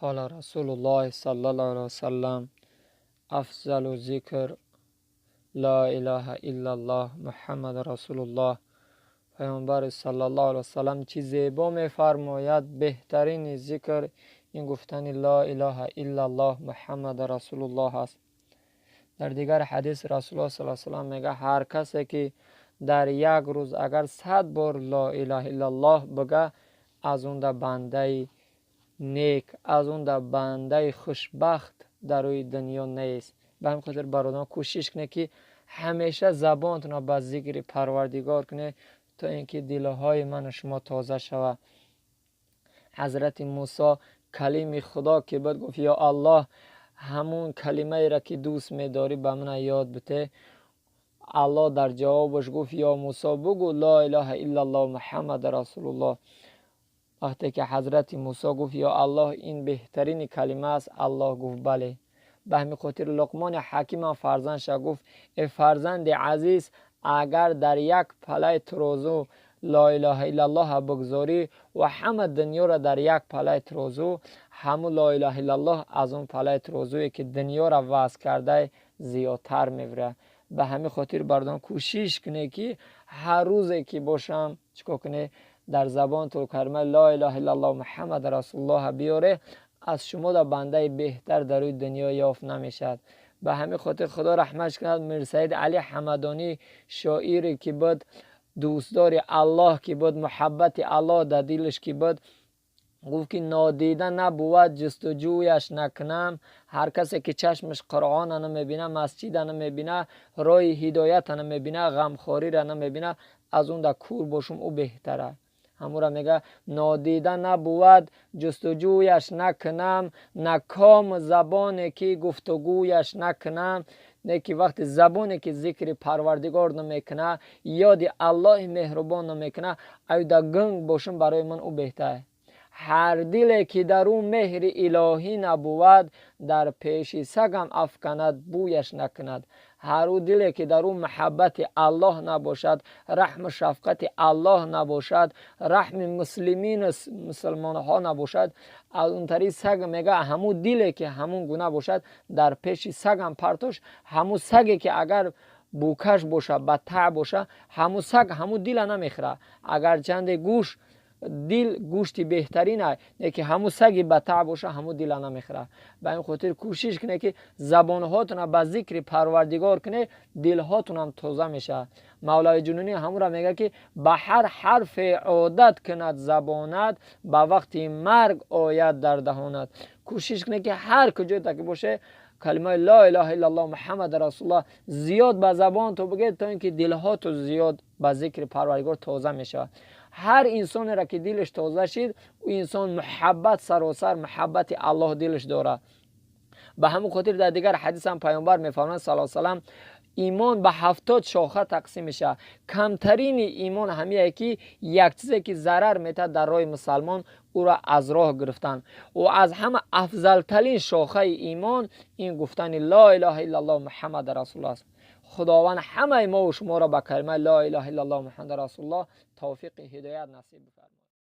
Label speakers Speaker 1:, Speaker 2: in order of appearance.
Speaker 1: قال رسول الله صلى الله عليه وسلم افضل ذکر لا اله الا الله محمد رسول الله. پیامبر صلی الله علیه وسلم چی زیبا میفرماید، بهترین ذکر این گفتن لا اله الا الله محمد رسول الله است. در دیگر حدیث رسول الله صلی الله علیه وسلم میگه هر کسی که در یک روز اگر 100 بار لا اله الا الله بگه، از اون در بنده نیک، از اون در بنده خوشبخت در روی دنیا نیست. به همین خاطر برادران کوشش کنه که همیشه زبانتون را به ذکر پروردگار کنه تا اینکه دلهای من و شما تازه شود. حضرت موسی کلیم خدا که بود گفت یا الله همون کلمه ای را که دوست می‌داری به من یاد بده. الله در جوابش گفت یا موسی بگو لا اله الا الله محمد رسول الله. وقتی که حضرت موسی گفت یا الله این بهترین کلمه است، الله گفت بله. به همین خاطر لقمان حکیم هم فرزندش گفت ای فرزند عزیز، اگر در یک پلای ترازو لا اله الا الله بگذاری و همه دنیا را در یک پلای ترازو، همون لا اله الا الله از اون پلای ترازویی که دنیا را وضع کرده زیادتر میبره. به همین خاطر بردان کوشش کنه که هر روزی که باشم چیکار کنه، در زبان تو کلمه لا اله الا الله محمد رسول الله بیاره، از شما در بنده بهتر در روی دنیا یافت نمیشد. به همین خاطر خدا رحمتش کند میرسید علی حمدانی، شاعری که بود، دوستدار الله که بود، محبت الله در دلش که بود، گفت که نادیده نبود جستجویش نکنم. هر کسی که چشمش قرآن نمیبینه، مسجد نمیبینه، راه هدایت نمیبینه، غمخواری را نمیبینه، از اون در کور باشم او بهتره. همون را میگه نادیده نبود جستجویش نکنم، نکام زبانی که گفتگویش نکنم. نه که وقتی زبانی که ذکر پروردگار نمیکنه، یاد الله مهربان نمیکنه، ای در گنگ باشم برای من او بهتره. هر دلی که در او مهر الهی نبود، در پیش سگم افکند بویش نکند. هر او دلی که در او محبت الله نباشد، رحم شفقت الله نباشد، رحم مسلمین مسلمان ها نباشد، از اون طریق سگ میگه همون دلی که همون گونه باشد در پیش سگم پرتوش، همون سگی که اگر بوکش باشه، بدتر باشه، همون سگ همون دل نمیخوره. اگر چند گوش دل گوشتی بهترینه، نه که همون سگی بدتر باشه همون دل نمیخوره. به این خاطر کوشش کنه که زبانهاتون به ذکر پروردگار کنه، دلهاتون هم تازه میشه. مولای جنونی همون را میگه که به هر حرف عادت کند زبانت، به وقتی مرگ آید در دهانت. کوشش کنه که هر کجای تا که باشه کلمه لا اله الا الله محمد رسول الله زیاد به زبان تو بگه، تا اینکه دلها تو زیاد به ذکر پروردگار تازه میشه. هر انسانی را که دلش تازه شد، او انسان محبت سراسر محبت الله دلش داره. به همون خاطر در دیگر حدیث هم پیامبر میفرمایند صلی الله علیه و سلم ایمان به 70 شاخه تقسیم میشه. کمترین ایمان همیه که یک چیزی که ضرر میته در راه مسلمان او را از راه گرفتن. و از همه افضل ترین شاخه ایمان این گفتن لا اله الا الله محمد رسول الله است. خداوند همه ما و شما را به کلمه لا اله الا الله محمد رسول الله توفیق هدایت نصیب بفرماید.